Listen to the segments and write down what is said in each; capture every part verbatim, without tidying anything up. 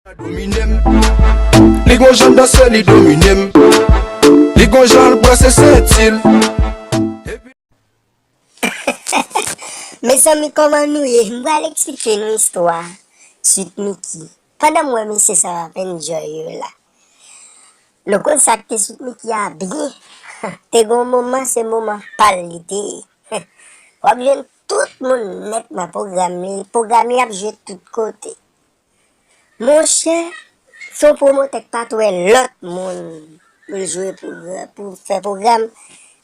Domine m. Li gon jan danse, li domine m. Li gon jan l brase senti l. Mezanmi, kòman nou ye? M pral eksplike nou istwa Sweet Micky. Pandan m wè mesye sa yo ap enjoy yo la. Nou konn sa k te Sweet Micky a byen. Te gon moman, se moman pa l li te ye. W ap jwenn tout moun nèt nan pwogram li. Pwogram li ap jwe tout kote. Monchè, se yon pwomotè k pa t wè lòt moun pou l jwe pwogra-, pou fè pwogram,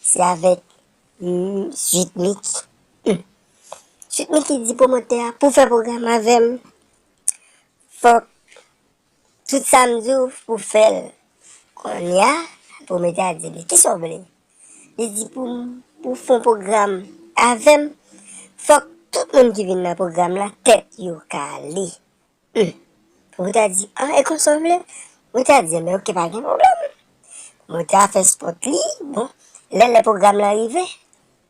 se avèk Sweet Micky. Sweet Micky di pwomotè a, pou fè pwogram avè m, fòk tout sa m di w pou fè l. Kounye a, pwomotè a di li, kisa w vle? Li di pou m, pou fè yon pwogram avè m, fòk tout moun ki vin nan pwogram lan tèt yo kale. Hmm. Pwomotè a di, an, e konsa w vle? Pwomotè a di, enben oke, pa gen pwoblèm. Pwomotè a fè spòt li, bon, lè lè pwogram lan rive,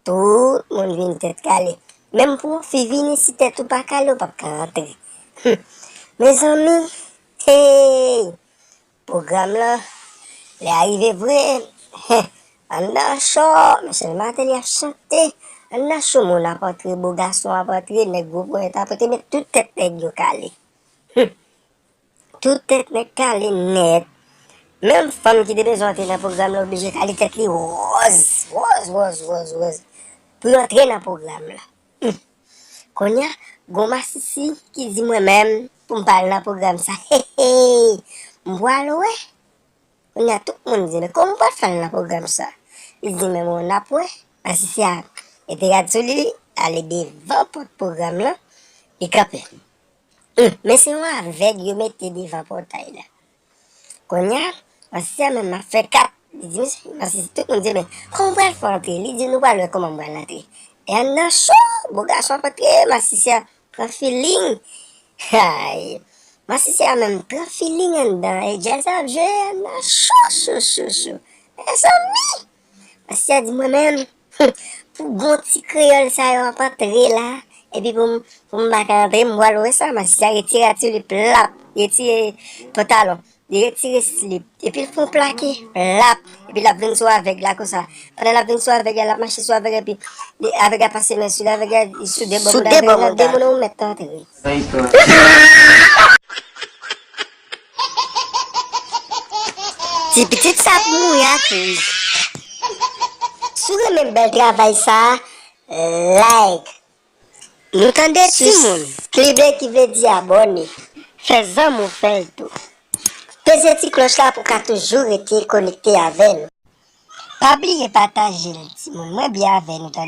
tout moun vin tèt kale. Menm pou yon fi vini, si tèt ou pa kale, ou p ap ka rantre. Hmm. Mezanmi, hey! Pwogram lan, lè a rive vre, anndan cho, Michel Martelly ap chante, anndan cho, moun ap antre, bo gason ap antre, nèg gwo ponyèt ap antre, men tout tèt nèg yo kale. Hmm. Tout tèt nèg kale nèt. Menm fanm ki te bezwen antre nan pwogram lan oblije kale tèt li wòz, wòz, wòz, wòz, wòz, pou yo antre nan pwogram lan. Hmm. Kounye a, gon masisi ki di mwen menm pou m pa al nan pwogram sa. Hey, hey! M pral wè. Kounye a, tout moun di, men kòman w pral fè al nan pwogram sa? Li di, men bon, n ap wè. Masisi a mete rad sou li, li ale devan pòt pwogram lan, li kanpe. Hmm, men se yon avèg yo mete devan pòtay la. Kounye a, masisi a menm ap fè kat. Li di, mesye, masisi, tout moun di, men kòman w pral fè antre? Li di, nou pral wè kòman m pral antre. E anndan cho, bo gason ap antre, masisi a pran feeling. Ay, masisi a menm pran feeling anndan, e djaz ap jwe, anndan cho, cho, cho, cho. Mezanmi! Masisi a di mwen menm, pou bon ti kreyòl sa yo ap antre la, epi pou m, pou m pa ka antre, m pral wè sa. Masisi a retire rad sou li, plap, retire pantalon, li retire slip, epi l fè yon plake, plap, epi l ap vin sou avèg la konsa. Pandan l ap vin sou avèg la, l ap mache sou avèg, epi avèg la pase men sou li, avèg la sou de bò, de moun, de moun ou mèt antre. Ti pitit sa ap mouri ak ri. Si w renmen bèl travay sa, like. Nou tande timoun. Klibe ki vle di abòne. Fè zanmi w fè l tou. Peze ti klòch la pou w ka toujou rete konekte avè nou. Pa bliye pataje l, timoun. Mwen byen avè nou, tande.